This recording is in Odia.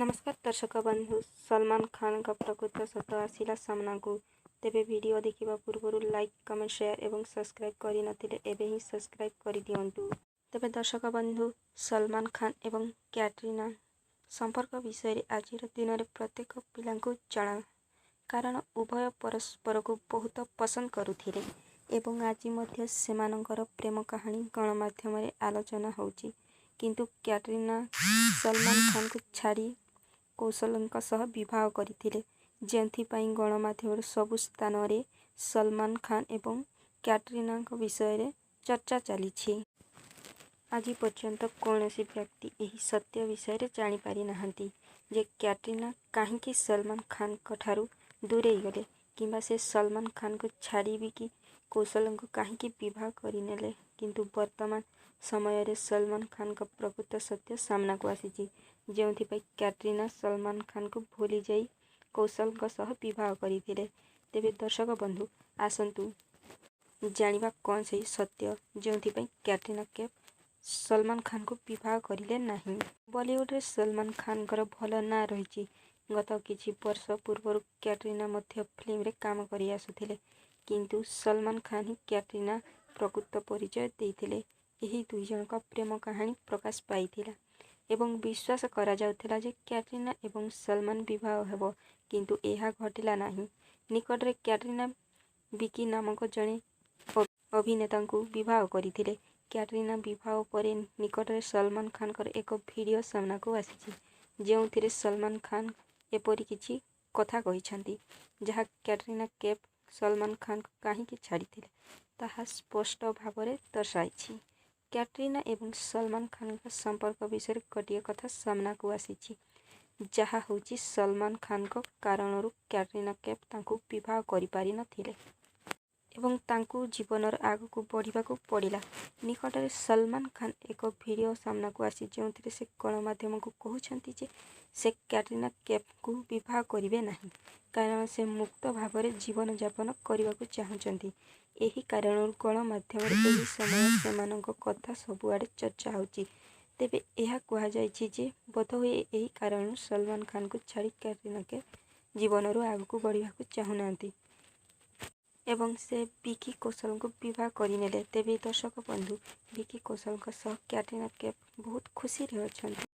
ନମସ୍କାର ଦର୍ଶକ ବନ୍ଧୁ, ସଲମାନ ଖାନଙ୍କ ପ୍ରକୃତ ସତ ଆସିଲା ସାମ୍ନାକୁ। ତେବେ ଭିଡିଓ ଦେଖିବା ପୂର୍ବରୁ ଲାଇକ୍, କମେଣ୍ଟ, ସେୟାର ଏବଂ ସବସ୍କ୍ରାଇବ କରିନଥିଲେ ଏବେ ହିଁ ସବସ୍କ୍ରାଇବ କରିଦିଅନ୍ତୁ। ତେବେ ଦର୍ଶକ ବନ୍ଧୁ, ସଲମାନ ଖାନ ଏବଂ କ୍ୟାଟ୍ରିନା ସମ୍ପର୍କ ବିଷୟରେ ଆଜିର ଦିନରେ ପ୍ରତ୍ୟେକ ପିଲାଙ୍କୁ ଜଣା। କାରଣ ଉଭୟ ପରସ୍ପରକୁ ବହୁତ ପସନ୍ଦ କରୁଥିଲେ ଏବଂ ଆଜି ମଧ୍ୟ ସେମାନଙ୍କର ପ୍ରେମ କାହାଣୀ ଗଣମାଧ୍ୟମରେ ଆଲୋଚନା ହେଉଛି। କିନ୍ତୁ କ୍ୟାଟ୍ରିନା ସଲମାନ ଖାନଙ୍କୁ ଛାଡି କୌଶଲଙ୍କ ସହ ବିବାହ କରିଥିଲେ। ଯେଉଁଥିପାଇଁ ଗଣମାଧ୍ୟମରେ ସବୁ ସ୍ଥାନରେ ସଲମାନ ଖାନ ଏବଂ କ୍ୟାଟ୍ରିନାଙ୍କ ବିଷୟରେ ଚର୍ଚ୍ଚା ଚାଲିଛି। ଆଜି ପର୍ଯ୍ୟନ୍ତ କୌଣସି ବ୍ୟକ୍ତି ଏହି ସତ୍ୟ ବିଷୟରେ ଜାଣିପାରି ନାହାଁନ୍ତି ଯେ କ୍ୟାଟ୍ରିନା କାହିଁକି ସଲମାନ ଖାନଙ୍କଠାରୁ ଦୂରେଇ ଗଲେ କିମ୍ବା ସେ ସଲମାନ ଖାନଙ୍କୁ ଛାଡି ବିକି କୌଶଲଙ୍କୁ କାହିଁକି ବିବାହ କରିନେଲେ। କିନ୍ତୁ ବର୍ତ୍ତମାନ ସମୟରେ ସଲମାନ ଖାନଙ୍କ ପ୍ରକୃତ ସତ୍ୟ ସାମ୍ନାକୁ ଆସିଛି, ଯେଉଁଥିପାଇଁ କ୍ୟାଟ୍ରିନା ସଲମାନ ଖାନଙ୍କୁ ଭୁଲି ଯାଇ କୌଶଲଙ୍କ ସହ ବିବାହ କରିଥିଲେ। ତେବେ ଦର୍ଶକ ବନ୍ଧୁ, ଆସନ୍ତୁ ଜାଣିବା କଣ ସେହି ସତ୍ୟ ଯେଉଁଥିପାଇଁ କ୍ୟାଟ୍ରିନା କୈଫ ସଲମାନ ଖାନଙ୍କୁ ବିବାହ କରିଲେ ନାହିଁ। ବଲିଉଡରେ ସଲମାନ ଖାନଙ୍କର ଭଲ ନାଁ ରହିଛି। ଗତ କିଛି ବର୍ଷ ପୂର୍ବରୁ କ୍ୟାଟ୍ରିନା ମଧ୍ୟ ଫିଲ୍ମରେ କାମ କରିଆସୁଥିଲେ। କିନ୍ତୁ ସଲମାନ ଖାନ ହିଁ କ୍ୟାଟ୍ରିନା ପ୍ରକୃତ ପରିଚୟ ଦେଇଥିଲେ। ଏହି ଦୁଇଜଣଙ୍କ ପ୍ରେମ କାହାଣୀ ପ୍ରକାଶ ପାଇଥିଲା ଏବଂ ବିଶ୍ୱାସ କରାଯାଉଥିଲା ଯେ କ୍ୟାଟ୍ରିନା ଏବଂ ସଲମାନ ବିବାହ ହେବ, କିନ୍ତୁ ଏହା ଘଟିଲା ନାହିଁ। ନିକଟରେ କ୍ୟାଟ୍ରିନା ବିକି ନାମକ ଜଣେ ଅଭିନେତାଙ୍କୁ ବିବାହ କରିଥିଲେ। କ୍ୟାଟ୍ରିନା ବିବାହ ପରେ ନିକଟରେ ସଲମାନ ଖାନଙ୍କର ଏକ ଭିଡିଓ ସାମ୍ନାକୁ ଆସିଛି, ଯେଉଁଥିରେ ସଲମାନ ଖାନ ଏପରି କିଛି କଥା କହିଛନ୍ତି, ଯାହା କ୍ୟାଟ୍ରିନା କୈଫ ସଲମାନ ଖାନଙ୍କୁ କାହିଁକି ଛାଡିଥିଲେ ତାହା ସ୍ପଷ୍ଟ ଭାବରେ ଦର୍ଶାଇଛି। କ୍ୟାଟ୍ରିନା ଏବଂ ସଲମାନ ଖାନଙ୍କ ସମ୍ପର୍କ ବିଷୟରେ ଗୋଟିଏ କଥା ସାମ୍ନାକୁ ଆସିଛି, ଯାହା ହେଉଛି ସଲମାନ ଖାନଙ୍କ କାରଣରୁ କ୍ୟାଟ୍ରିନା କୈଫ ତାଙ୍କୁ ବିବାହ କରିପାରିନଥିଲେ। ଏବଂ ତାଙ୍କୁ ଜୀବନରେ ଆଗକୁ ବଢିବାକୁ ପଡିଲା। ନିକଟରେ ସଲମାନ ଖାନ ଏକ ଭିଡିଓ ସାମ୍ନାକୁ ଆସିଛି, ଯେଉଁଥିରେ ସେ ଗଣମାଧ୍ୟମକୁ କହୁଛନ୍ତି ଯେ ସେ କ୍ୟାଟ୍ରିନା କୈଫଙ୍କୁ ବିବାହ କରିବେ ନାହିଁ। କାରଣ ସେ ମୁକ୍ତ ଭାବରେ ଜୀବନଯାପନ କରିବାକୁ ଚାହୁଁଛନ୍ତି। ଏହି କାରଣରୁ ଗଣମାଧ୍ୟମରେ ଏହି ସମୟ ସେମାନଙ୍କ କଥା ସବୁଆଡେ ଚର୍ଚ୍ଚା ହେଉଛି। ତେବେ ଏହା କୁହାଯାଉଛି ଯେ ବୋଧହୁଏ ଏହି କାରଣରୁ ସଲମାନ ଖାନଙ୍କୁ ଛାଡି କ୍ୟାଟ୍ରିନା କୈଫ ଜୀବନରେ ଆଗକୁ ବଢିବାକୁ ଚାହୁଁନାହାଁନ୍ତି। ଏବଂ ସେ ବିକି କୌଶଲଙ୍କୁ ବିବାହ କରିନେଲେ। ତେବେ ଦର୍ଶକ ବନ୍ଧୁ, ବିକି କୌଶଲଙ୍କ ସହ କ୍ୟାଟ୍ରିନା କୈଫ ବହୁତ ଖୁସିରେ ଅଛନ୍ତି।